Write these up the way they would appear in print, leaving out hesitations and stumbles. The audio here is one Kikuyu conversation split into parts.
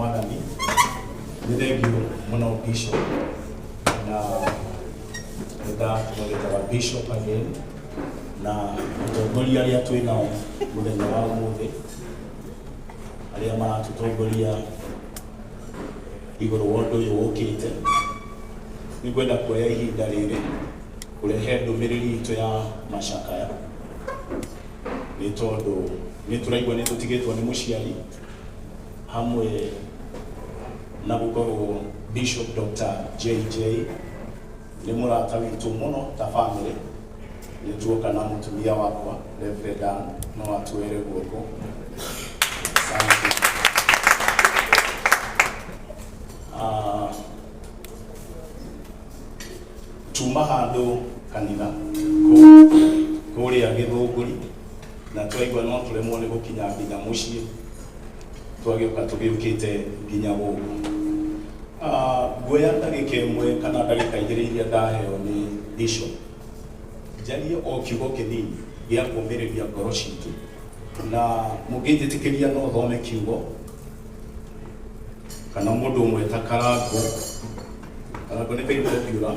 Mwathani. Nĩ thengiũ mũno Bishop, na nĩ ndamwĩtaga Bishop again na atongoria arĩa twĩ nao mũthenya wa ũmũthĩ, arĩa maratũtongoria igũrũ wa ũndũ ũyũ ũkĩte. Nĩ ngwenda kuoya ihinda rĩrĩ kũrehe ndũmĩrĩri itũ ya macakaya, nĩ tondũ nĩ tũraigua nĩ tũtigĩtwo nĩ mũciari, hamwe na gũkorwo Bishop Dr. JJ nĩ mũrata witũ mũno ta family. Nĩ tuoka na mũtumia wakwa Reverend Ann, no atuere guoko. Asante. Ah, tuma handũ kanitha kũrĩa Gĩthũngũri, na twaigua no tũremwo nĩ gũkinya nginya mũciĩ, twagĩũka tũgĩũkĩte nginya gũkũ. Ah, nguoya ndagĩka ĩmwe kana ndagĩka igĩrĩ iria ndaheo nĩ bishop, njarie o kiugo kĩnini gĩa kũũmĩrĩria ngoro citũ, na mũngĩnjĩtĩkĩria no thome kiugo kana mũndũ ũmwe ta Karango. Karango nĩ very popular,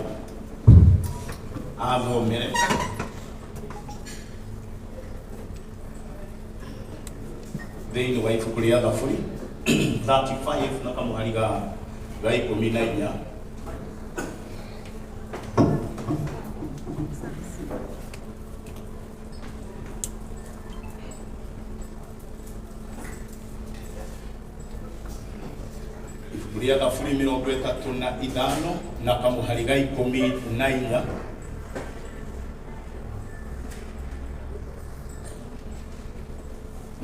athomere. Thĩinĩ wa ibuku rĩa Thaburi 35 na kamũhari ga 14. Ibuku rĩa Thaburi 35 na kamũhari ga 14.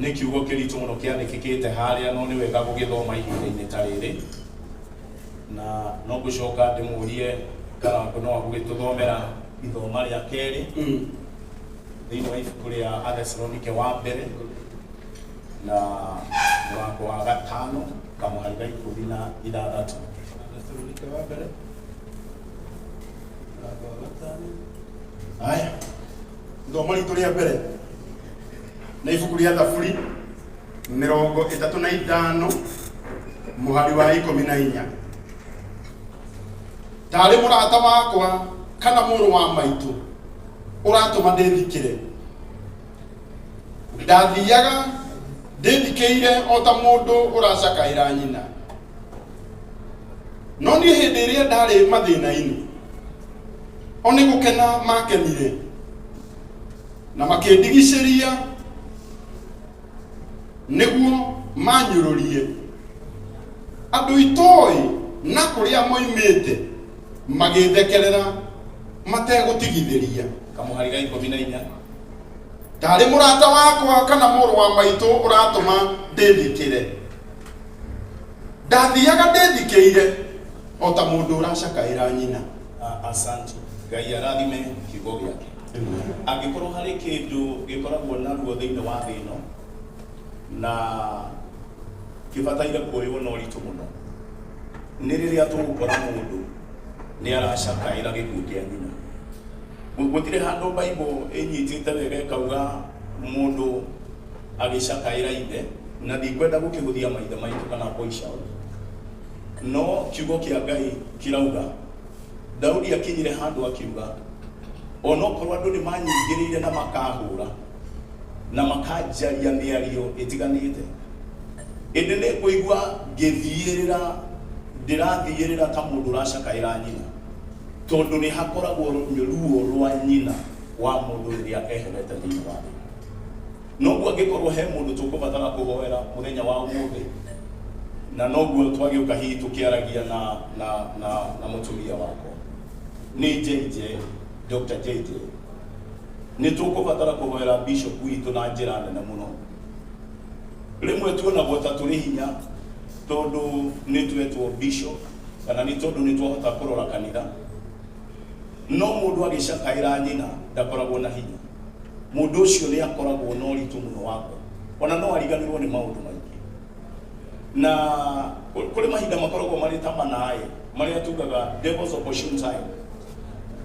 Nĩ kiugo kĩritũ mũno kĩandĩkĩkĩte harĩa, no nĩ wega gũgĩthoma ihinda-inĩ ta rĩrĩ, na no ngũcoka ndĩmũrie Karango no agũgĩtũthomera ithoma rĩa kerĩ thĩinĩ wa ibuku rĩa Athesalonike wa mbere na mũrango wa gatano kamũhari ga 16. Athesalonike wa mbere mũrango wa gatano. Haya. Ithomo ritũ rĩa mbere nĩ ibuku rĩa Thaburi 35 mũhari wa 14. Tarĩ mũrata wakwa kana mũrũ wa maitũ ũratũma ndĩthikĩre, ndathiaga ndĩthikĩire o ta mũndũ ũracakaĩra nyina. No niĩ hĩndĩ ĩrĩa ndarĩ mathĩna-inĩ, o nĩ gũkena makenire na makĩndigicĩria nĩguo manyũrũrie. Andũ itoĩ na kũrĩa moimĩte magĩthekerera mategũtigithĩria. Kamũhari ga 14. Tarĩ mũrata wakwa kana mũrũ wa maitũ ũratũma ndĩthikĩre, ndathiaga ndĩthikĩire o ta mũndũ ũracakaĩra nyina. Asante. Ngai arathime kiugo gĩake. Angĩkorwo harĩ kĩndũ gĩkoragwo na ruo thĩinĩ wa thĩ ĩno na kĩbataire kuoywo na ũritũ mũno, nĩ rĩrĩa tũgũkora mũndũ nĩ aracakaĩra gĩkuũ kĩa nyina. Gũtirĩ handũ Bible ĩnyitĩte wega ĩkauga mũndũ agĩcakaĩra ithe, na ndikwenda gũkĩhũthia maithe maitũ kana boy child, no kiugo kĩa Ngai kĩrauga Daudi akinyire handũ akiuga onokorwo andũ nĩ manyingĩrĩire na makahũra na makanjaria mĩario ĩtiganĩte, ĩndĩ nĩ ngũigua ngĩthiĩrĩra, ndĩrathiĩrĩra ta mũndũ ũracakaĩra nyina, tondũ nĩ hakoragwo ruo rwa nyina wa mũndũ rĩrĩa eherete thĩinĩ wa thĩ. Noguo angĩkorwo he mũndũ tũkũbatara kũhoera mũthenya wa ũmũthĩ, na noguo twagĩũka hihi tũkĩaragia na mũtumia wakwa nĩ JJ, Dr. JJ, nĩ tũkũbatara kũhoera bishop witũ na njĩra nene mũno. Rĩmwe tuonagwo ta tũrĩ hinya tondũ nĩ twetwo bishop kana nĩ tondũ nĩ twahota kũrora kanitha, no mũndũ agĩcakaĩra nyina ndakoragwo na hinya. Mũndũ ũcio nĩ akoragwo na ũritũ mũno wa ngoro, ona no ariganĩrwo nĩ maũndũ maingĩ. Na kũrĩ mahinda makoragwo marĩ ta manaĩ marĩa tugaga devil's opportune time.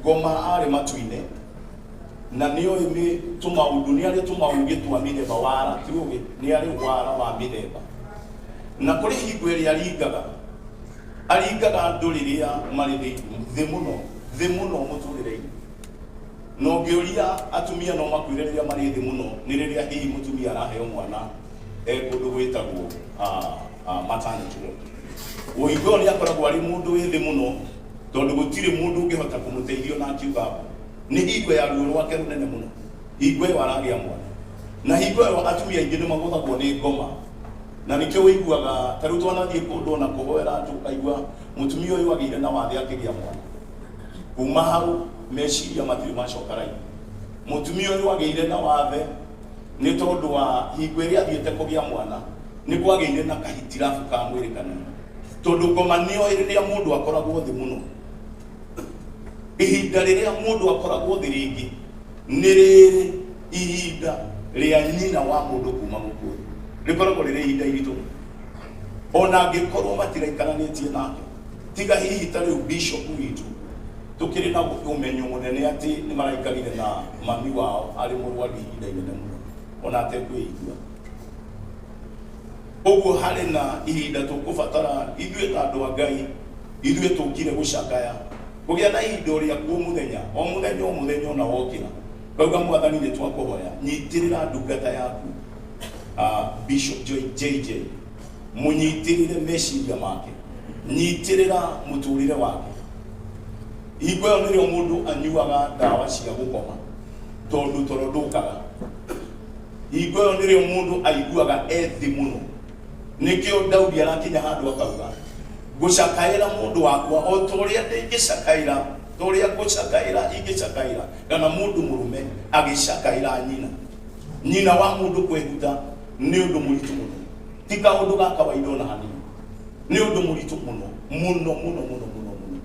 Ngoma arĩ matu-inĩ na nĩ oĩ tũmaũndũ, nĩ arĩ tũmaũgĩ twa mĩthemba, wara ti ũgĩ, nĩ arĩ wara wa mĩthemba. Na kũrĩ hingo ĩrĩa aringaga, aringaga andũ rĩrĩa marĩ thĩ mũno, thĩ mũno mũtũrĩre-inĩ. Na ũngĩũria atumia no makwĩre rĩrĩa marĩ thĩ mũno nĩ rĩrĩa hihi mũtumia araheo mwana e kũndũ gwĩtagwo maternity ward. Ũhingo ũyũ nĩ akoragwo arĩ mũndũ wĩ thĩ mũno tondũ gũtirĩ mũndũ ũngĩhota kũmũteithia ona akiuga mbu. Nĩ hingo ya ruo rwake rũnene mũno, hingo ĩyo aragĩa mwana. Na hingo ĩyo atumia aingĩ nĩ magũthagwo nĩ ngoma. Na nĩkĩo ũiguaga ta rĩu twanathiĩ kũndũ ona kũhoera andũ ũkaigua mũtumia ũyũ agĩire na wathe akĩgĩa mwana. Kuma hau meciria matirĩ macoka raini. Mũtumia ũyũ agĩire na wathe nĩ tondũ wa hingo ĩrĩa athiĩte kũgĩa mwana nĩ kwagĩire na kahitirabu ka mwĩrĩ kanini. Tondũ ngoma nĩyo rĩrĩa mũndũ akoragwo thĩ mũno. Ihinda rĩrĩa mũndũ akoragwo thĩ rĩngĩ nĩ rĩrĩ ihinda rĩa nyina wa mũndũ kuma gũkũ thĩ. Rĩkoragwo rĩrĩ ihinda iritũ. Ona angĩkorwo matiraikaranĩtie nake. Tiga hihi ta rĩu bishop witũ tũkĩrĩ na ũmenyo mũnene atĩ nĩ maraikarire na mami wao arĩ mũrwaru ihinda inene mũno ona atekwĩigua. Ũguo harĩ na ihinda tũkũbatara ithuĩ ta andũ a Ngai, ithuĩ tũkire gũcakaya, kũgĩa na ihinda rĩaku o mũthenya, o mũthenya, o mũthenya ona wokĩra. Kauga Mwathani nĩ twakũhoya, nyitĩrĩra ndungata yaku, Bishop Joy JJ, mũnyitĩrĩre meciria make, nyitĩrĩra mũtũrĩre wake. Hingo ĩyo nĩrĩo mũndũ anyuaga ndawa cia gũkoma tondũ toro ndũkaga. Hingo ĩyo nĩrĩo mũndũ aiguaga e thĩ mũno. Nĩkĩo Daudi arakinya handũ akauga ngũcakaĩra mũndũ wakwa o ta ũrĩa ndĩngĩcakaĩra, ta ũrĩa ngũcakaĩra ingĩcakaĩra, kana mũndũ mũrũme agĩcakaĩra nyina. Nyina wa mũndũ kwĩhuta nĩ ũndũ mũritũ mũno, ti kaũndũ ga kawaida ona hanini, nĩ ũndũ mũritũ mũno mũno mũno mũno mũno mũno.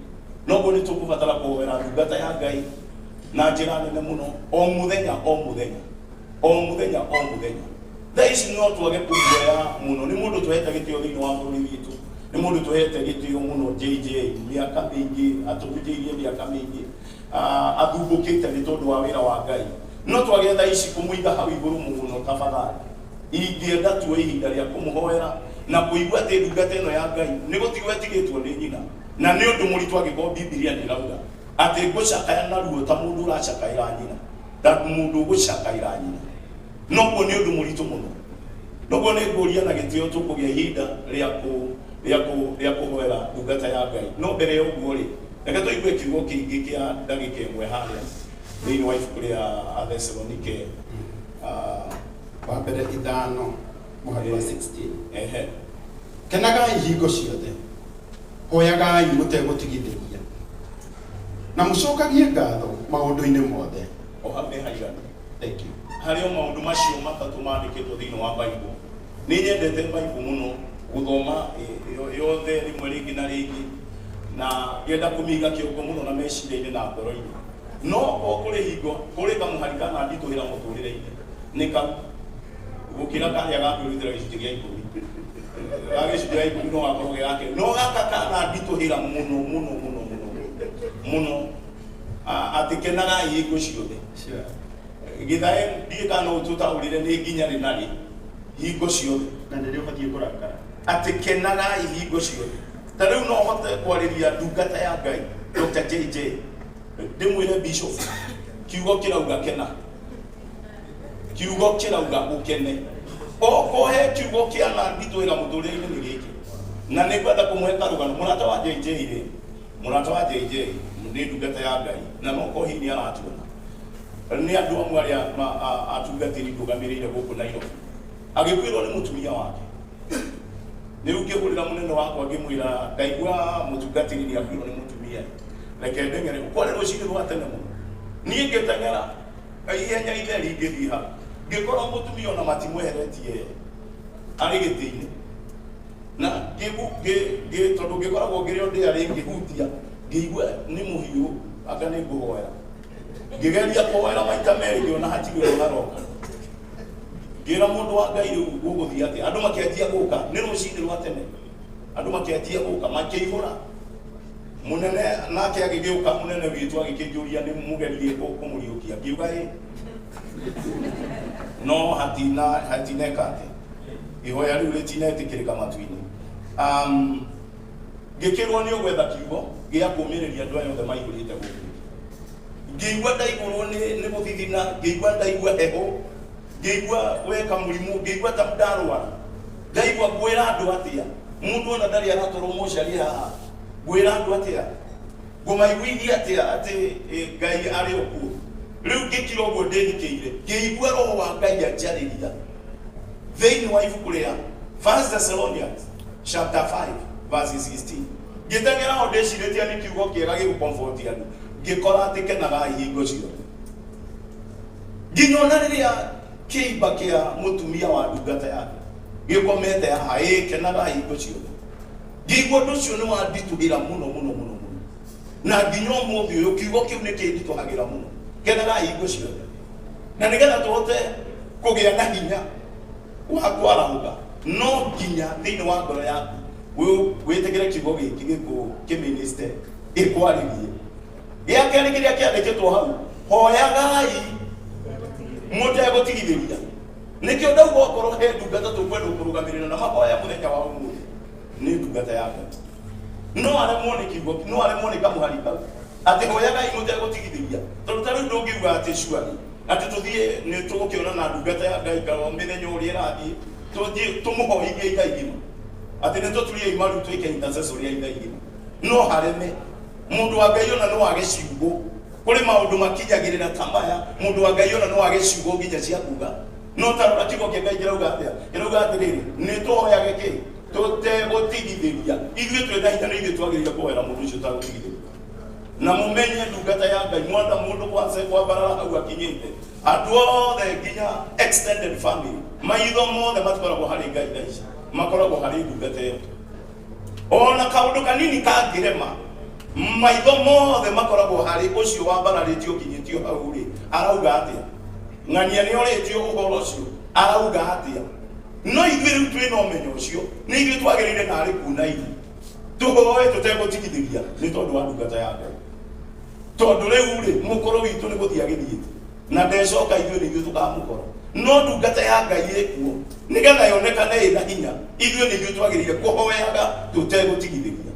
Noguo nĩ tũkũbatara kũhoera ndungata ya Ngai na njĩra nene mũno o mũthenya o mũthenya o mũthenya o mũthenya. Thaa ici no twage kũmuoya mũno, nĩ mũndũ tũhete gĩtĩo thĩinĩ wa bũrũri witũ, nĩ mũndũ tũhete gĩtĩo mũno JJ mĩaka mĩingĩ, atũhunjĩirie mĩaka mĩingĩ, athumbũkĩte nĩ tondũ wa wĩra wa Ngai. No twage thaa ici kũmũiga hau igũrũ mũno tafadhali. Ingĩenda tuoe ihinda rĩa kũmũhoera na kũigua atĩ ndungata ĩno ya Ngai nĩ gũtigwo ĩtigĩtwo nĩ nyina, na nĩ ũndũ mũritũ angĩkorwo Bibilia nĩ ĩrauga atĩ ngũcakaya na ruo ta mũndũ ũracakaĩra nyina, ta mũndũ ũgũcakaĩra nyina. Noguo nĩ ũndũ mũritũ mũno. Noguo nĩ ngũria na gĩtĩo tũkũgĩa ihinda rĩa kũhoera ndungata ya Ngai. No mbere ya ũguo rĩ, reke tũigue kiugo kĩngĩ kĩa ndagĩka ĩmwe harĩa thĩinĩ wa ibuku rĩa Athesalonike, wa mbere 5 mũhari wa 16. Kenagai hingo ciothe, hoyagai mũtegũtigithĩria, na mũcokagie ngatho maũndũ-inĩ mothe. O hau nĩ haiganu. Thank you. Harĩ o maũndũ macio matatũ mandĩkĩtwo thĩinĩ wa Bible. Nĩ nyendete Bible mũno gũthoma yothe rĩmwe rĩngĩ na rĩngĩ, na ngenda kũmĩiga kĩongo mũno na meciria-inĩ na ngoro-inĩ. No o kũrĩ hingo kũrĩ kamũhari kana nditũhĩra mũtũrĩre-inĩ nĩ kau gũkĩra karĩa ga kwĩrutĩra gĩcunjĩ gĩa ikũmi. Ga gĩcunjĩ gĩa ikũmi no gakorwo ge gake, no gaka kana nditũhĩra mũno mũno mũno mũno mũno, atĩ kenagai hingo ciothe. Gĩthae ndiĩ kana no ũtũtaũrĩre nĩ nginya rĩ na rĩ hingo ciothe, na nĩrĩo ũbatiĩ kũrakara, atĩ kenagai hingo ciothe. Ta rĩu no hote kwarĩria ndungata ya Ngai Dr. JJ ndĩmwĩre Bishop, kiugo kĩrauga kena, kiugo kĩrauga ũkene. Okorwo he kiugo kĩana nditũhĩra mũtũrĩre-inĩ nĩ gĩkĩ, na nĩ ngwenda kũmũhe karũgano. Mũrata wa JJ rĩ, mũrata wa JJ nĩ ndungata ya Ngai, na no korwo hihi nĩ aratuona, nĩ andũ amwe arĩa atungatĩri ndũgamĩrĩire gũkũ Nairobi. Agĩkuĩrwo nĩ mũtumia wake. Rĩu ngĩhũrĩra mũnene wakwa ngĩmwĩra ndaigua mũtungatĩri nĩ akuĩrwo nĩ mũtumia, reke ndeng'ere. Kwarĩ rũcinĩ rwa tene mũno, niĩ ngĩteng'era ihenya itheri ngĩthiĩ hau, ngĩkora mũtumia ona matimweheretie arĩ gĩtĩ-inĩ. Na tondũ ngĩkoragwo ngĩrĩ o ndĩarĩ ngĩhutia, ngĩigua nĩ mũhiũ, anga nĩ ngũhoera. Ngĩgeria kũhoera maita merĩ ngĩona hatirĩ ũndũ haroka. Ngĩra mũndũ wa Ngai rĩu gũgũthiĩ atĩa? Andũ makĩanjia gũka, nĩ rũcinĩ rwa tene. Andũ makĩanjia gũka, makĩihũra. Mũnene nake agĩgĩũka, mũnene witũ agĩkĩnjũria nĩ mũgerie kũmũriũkia. Ngiuga ĩ. No hatineka atĩ. Ihoya rĩu rĩtinetĩkĩrĩka matu-inĩ. Ngĩkĩrwo nĩ ũgwetha kiugo gĩa kũũmĩrĩria andũ aya othe maihũrĩte gũkũ. Ngĩigua ndaihũrwo nĩ mũthithina, ngĩigua ndaigua heho, ngĩigua weka mũrimũ, ngĩigua ta ndarwara. Ndaigua ngwĩra andũ atĩa, mũndũ ona ndarĩ aratwarwo mocarĩ haha, ngwĩra andũ atĩa, ngũmaiguithia atĩa atĩ Ngai arĩ o kuo. Rĩu ngĩkira ũguo ndĩthikĩire, ngĩigua roho wa Ngai anjarĩria thĩinĩ wa ibuku rĩa First Thessalonians chapter 5 verse 16. Ngĩteng'era ho ndĩcirĩtie nĩ kiugo kĩega gĩgũ-comfort andũ, ngĩkora atĩ kenagai hingo ciothe. Nginya ona rĩrĩa kĩimba kĩa mũtumia wa ndungata yake gĩkomete haha, ĩĩ kenagai hingo ciothe. Ngĩigua ũndũ ũcio nĩ wanditũhĩra mũno mũno mũno mũno, na nginya ũmũthĩ ũyũ kiugo kĩu nĩ kĩnditũhagĩra mũno, kenagai hingo ciothe. Na nĩgetha tũhote kũgĩa na hinya wa kwarahũka, no nginya thĩinĩ wa ngoro yaku wĩtĩkĩre kiugo gĩkĩ gĩkũ kĩminister gĩkwarĩrie. Gĩa kerĩ kĩrĩa kĩandĩkĩtwo hau, hoyagai mũtegũtigithĩria. Nĩkĩo ndauga okorwo he ndungata tũkwenda kũrũgamĩrĩra na mahoya mũthenya wa ũmũthĩ, nĩ ndungata ya Ngai. No aremwo nĩ kiugo, no aremwo nĩ kamũhari kau atĩ hoyagai mũtegũtigithĩria, tondũ ta rĩu ndũngiuga atĩ surely atĩ tũthiĩ nĩ tũgũkĩona na ndungata ya Ngai kana mĩthenya ũrĩa ĩrathiĩ tũthiĩ tũmũhoithie ithaa igima, atĩ nĩ tũturie imaru twĩke intercessory ya ithaa igima. No hareme mũndũ wa Ngai ona no age ciugo. Kũrĩ maũndũ makinyagĩrĩra ta maya, mũndũ wa Ngai ona no age ciugo nginya cia kuga. No ta rora kiugo kĩa Ngai kĩrauga atĩa? Kĩrauga atĩrĩrĩ, nĩ tũhoyage kĩ tũtegũtigithĩria. Ithuĩ twĩ na hinya, nĩ ithuĩ twagĩrĩire kũhoera mũndũ ũcio ũtagũtigithĩria. Na mũmenye ndungata ya Ngai, mwenda mũndũ kwanza kwambarara hau akinyĩte, andũ othe nginya extended family, maitho mothe matikoragwo harĩ Ngai thaa ici, makoragwo harĩ ndungata ĩyo. Ona kaũndũ kanini kangĩrema, maitho mothe makoragwo harĩ ũcio wambararĩtio ũkinyĩtio hau rĩ, arauga atĩa? Ng'ania nĩ orĩtio ũhoro ũcio, arauga atĩa? No ithuĩ rĩu twĩna ũmenyo ũcio, nĩ ithuĩ twagĩrĩire narĩ kuuna ihu tũhoe tũtegũtigithĩria nĩ tondũ wa ndungata ya Ngai. Tondũ rĩu rĩ, mũkũrũ witũ nĩ gũthiĩ agĩthiĩte na ndecoka, ithuĩ nĩ ithuĩ tũkamũkora. No ndungata ya Ngai ĩkuo nĩgetha yonekane ĩna hinya, ithuĩ nĩ ithuĩ twagĩrĩire kũhoyaga tũtegũtigithĩria.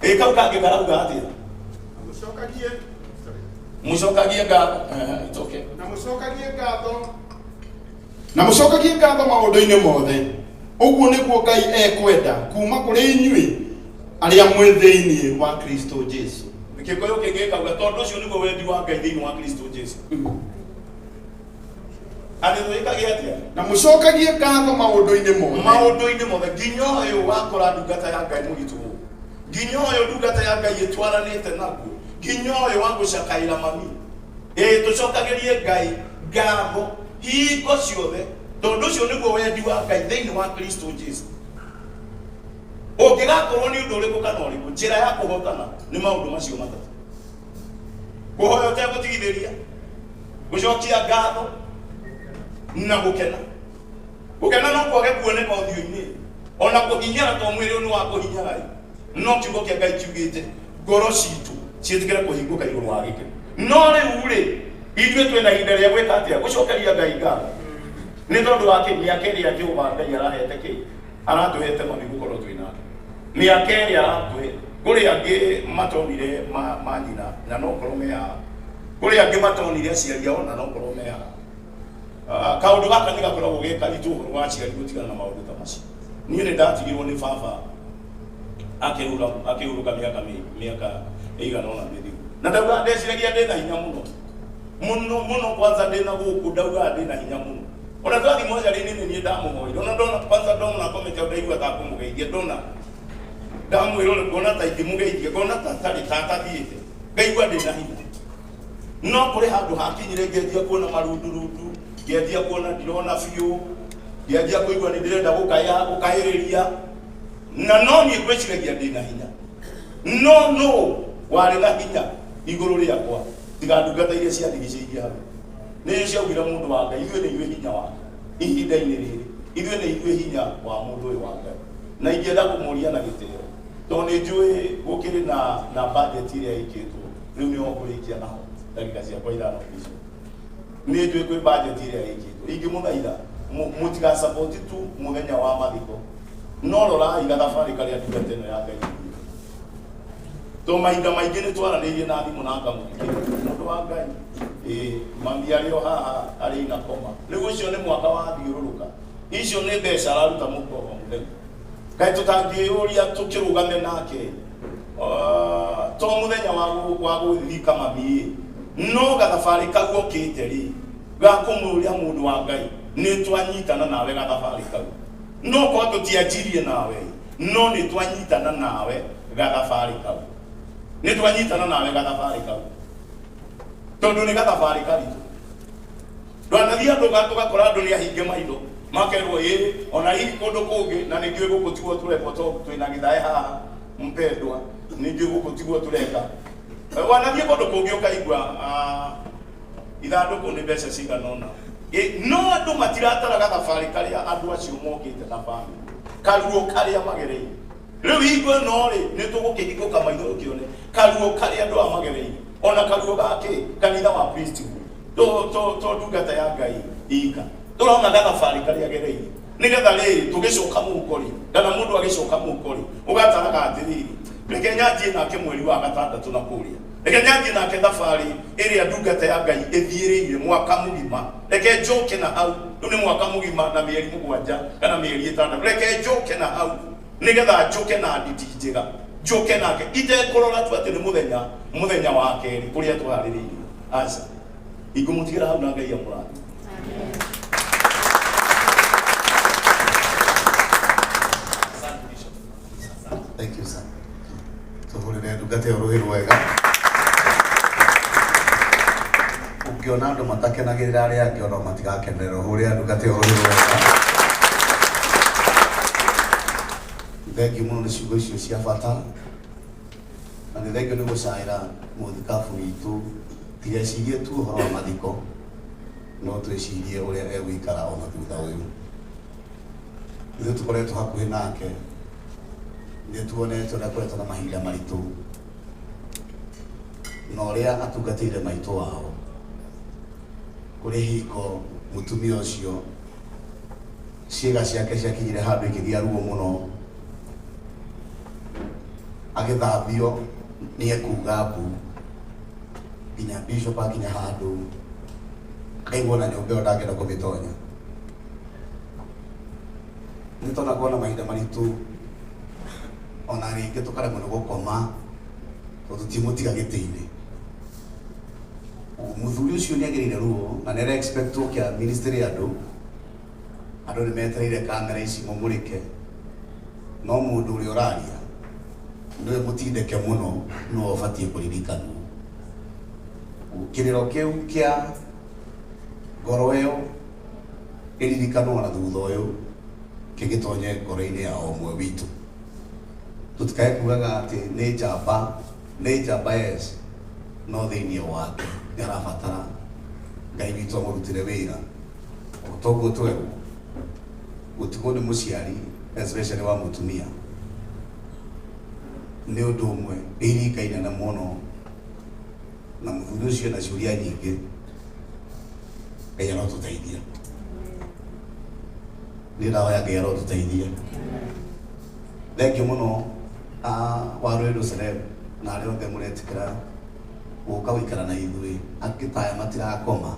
Ĩ kau kangĩ karauga atĩa? Mũcokagie, sorry. Mũcokagie ngatho. It's okay. Na mũcokagie ngatho, na mũcokagie ngatho maũndũ-inĩ mothe, ũguo nĩguo Ngai ekwenda kuma kũrĩ inyuĩ arĩa mwĩ thĩinĩ wa Kristo Jesu. Gĩkũyũ kĩngĩ gĩkauga tondũ ũcio nĩguo wendi wa Ngai thĩinĩ wa Kristo Jesu. Atĩ twĩkage atĩa? Na mũcokagie ngatho maũndũ-inĩ mothe. Maũndũ-inĩ mothe, nginya ũyũ wakora ndungata ya Ngai mũritũ, nginya ũyũ ndungata ya Ngai ĩtwaranĩte naguo, nginya ũyũ wa gũcakaĩra mami, ĩ tũcokagĩrie Ngai ngatho hingo ciothe, tondũ ũcio nĩguo wendi wa Ngai thĩinĩ wa Kristo Jesu. Ũngĩgakorwo nĩ ũndũ ũrĩkũ kana ũrĩkũ, njĩra ya kũhotana nĩ maũndũ macio matatũ: kũhoya ũtegũtigithĩria, gũcokia ngatho na gũkena. Gũkena no kwage kuoneka ũthiũ-inĩ ona kũhinyara, to mwĩrĩ ũyũ nĩ wa kũhinyara ĩ, no kiugo kĩa Ngai kiugĩte ngoro citũ ciĩtĩkĩre kũhingũka igũrũ wa gĩkeno. No rĩu rĩ, ithuĩ twĩna ihinda rĩa gwĩka atĩa? Gũcokeria Ngai ngatho nĩ tondũ wa kĩ? Mĩaka ĩrĩa Jehova Ngai arahete kĩ, aratũhete mami gũkorwo twĩ nake, mĩaka ĩrĩa aratũhe. Kũrĩ angĩ matonire ma nyina na no korwo me haha, kũrĩ angĩ matonire aciari ao na no korwo me haha. Kaũndũ gaka nĩ gakoragwo ge karitũ, ũhoro wa aciari gũtigana na maũndũ ta macio. Niĩ nĩ ndatigirwo nĩ baba akĩhurũka mĩaka ĩigana ũna mĩthiru, na ndauga ndeciragia ndĩna hinya mũno mũno mũno. Kwanza ndĩna gũkũ ndaugaga ndĩna hinya mũno, ona twathi mocarĩ-inĩ nĩ niĩ ndamũhoire. Ona ndona, kwanza ndona komete ndaigua ta kũmũgeithia, ndona ndamwĩra ũrĩa ngona ta ingĩmũgeithia, ngona ta tarĩ ta atathiĩte, ngaigua ndĩna hinya. No kũrĩ handũ hakinyire ngĩanjia kuona marundurundu, ngĩanjia kuona ndirona biũ, ngĩanjia kũigua nĩ ndĩrenda gũkaya gũkaĩrĩria, na no niĩ ngwĩciragia ndĩna hinya. No no warĩ na hinya igũrũ rĩakwa tiga ndungata iria ciandigicĩirie hau? Nĩcio ciaugire, mũndũ wa Ngai, ithuĩ nĩ ithuĩ hinya wake ihinda-inĩ rĩrĩ, ithuĩ nĩ ithuĩ hinya wa mũndũ ũyũ wa Ngai. Na ingĩenda kũmũria na gĩtĩo, tondũ nĩ njũĩ gũkĩrĩ na budget ĩrĩa ĩkĩtwo rĩu, nĩho ngũrĩkia naho ndagĩka ciakwa ithano icio. Nĩ njũĩ kwĩ budget ĩrĩa ĩkĩtwo, ingĩmũthaitha Mũtigasapoti tu mũthenya wa mathiko no rorai gathabarĩ karĩa ndungata ĩno ya Ngai to mahinda maingĩ nĩ twaranĩirie na thimũ na ngamũthikĩrĩria mũndũ wa Ngai mami arĩ o haha arĩ ina koma rĩu ũcio nĩ mwaka wathiũrũrũka icio nĩ mbeca araruta mũhuko o mũthenya kaĩ tũtangĩyũria tũkĩrũgame nake to mũthenya wa gũthika mami no gathabarĩ kau okĩte rĩ ga kũmũria mũndũ wa Ngai nĩ twanyitana nawe gathabarĩ kau no korwo tũtianjirie nawe no nĩ twanyitana nawe gathabarĩ kau nĩ twanyitana nawe gathabarĩ kau tondũ nĩ gathabarĩ karitũ ndwanathiĩ andũ ũgakora andũ nĩ ahinge maitho makerwo ĩ ona hihi kũndũ kũngĩ na nĩngĩ gũkũ tiguo tũrekwo tondũ twĩna gĩthae haha mpendwa ningĩ gũkũ tiguo tũreka wanathiĩ kũndũ kũngĩ ũkaigua ithandũkũ nĩ mbeca cigana ũna no andũ matiratara gathabarĩ karĩa andũ acio mokĩte na bamĩrĩ karuo karĩa magereire rĩu hingo ĩno rĩ nĩ tũgũkĩhingũka maitho tũkĩone karuo karĩa andũ aya magereire ona karuo gakĩ kanitha wa priesthood to ndungata ya Ngai ika tũrona gathabarĩ karĩa gereire nĩgetha rĩrĩ tũgĩcoka mũhuko rĩ kana mũndũ agĩcoka mũhuko rĩ ũgataraga atĩrĩrĩ reke nyanjie nake mweri wa gatandatũ na kũrĩa reke nyanjie nake thabarĩ ĩrĩa ndungata ya Ngai ĩthiĩrĩire mwaka mũgima reke njoke na hau rĩu nĩ mwaka mũgima na mĩeri mũgwanja kana mĩeri ĩtandatũ reke njoke na hau nĩgetha njoke na nditi njega njoke nake itekũrora tu atĩ nĩ mũthenya wa kerĩ kũrĩa tũharĩrĩirio aca ingũmũtigĩra hau na Ngai amũrathime. Thank you, sir. Tuhurire ndungata ĩyo rũhĩ rwega. Ũngĩona andũ matakenagĩrĩra arĩa angĩ ona matigakenerera ũhũrĩre ndungata ĩyo rũhĩ rwega. Thengiũ mũno nĩ ciugo icio cia bata na nĩ thengiũ nĩ gũcaĩra mũthikabu witũ tigecirie tu ũhoro wa mathiko no twĩcirie ũrĩa egũikara ona thutha ũyũ. Ithuĩ tũkoretwo hakuhĩ nake nĩ tuonete ũrĩa akoretwo na mahinda maritũ na ũrĩa atungatĩire maitũ wao kũrĩ hingo mũtumia ũcio ciĩga ciake ciakinyire handũ ikĩgĩa ruo mũno agĩthambio nĩ ekuga mbu nginya bishop akinya handũ akaigua na nyũmba ĩyo ndangĩenda kũmĩtonya nĩ tonagwo na mahinda maritũ ona rĩngĩ tũkaremwo nĩ gũkoma tondũ timũtiga gĩtĩ-inĩ mũthuri ũcio nĩ agĩrĩire ruo na nĩ ara-expectwo kĩa ministry andũ andũ nĩ metereire kamera ici mũmũrĩke no mũndũ ũrĩa ũraria nĩwe mũtindĩke mũno nĩwe ũbatiĩ kũririkanwo kĩrĩro kĩu kĩa ngoro ĩyo ĩririkanwo na thutha ũyũ kĩgĩtonye ngoro-inĩ ya o ũmwe witũ tũtikae kugaga atĩ nĩ njamba yes no thĩinĩ wake nĩ arabatara Ngai witũ amũrutĩre wĩra o toguo twerwo gũtigwo nĩ mũciari especially wa mũtumia nĩ ũndũ ũmwe ĩirika inene mũno na mũthuri ũcio na ciũria nyingĩ Ngai arotũteithia nĩ ndahoya Ngai arotũteithia thengiũ mũno wa Rũrĩrĩ Celeb na arĩa othe mũretĩkĩra gũka gũikara na ithuĩ angĩ taya matirakoma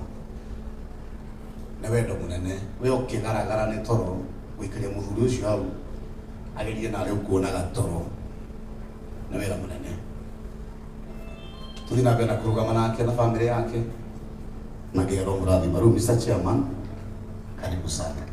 nĩ wendo mũnene we ũkĩgaragara nĩ toro gũikaria mũthuri ũcio hau agerie narĩ ũkuonaga toro nĩ wĩra mũnene tũthiĩ na mbere na kũrũgama nake na bamĩrĩ yake na Ngai aromũrathima. Rĩu Mr. Chairman, karibu sana.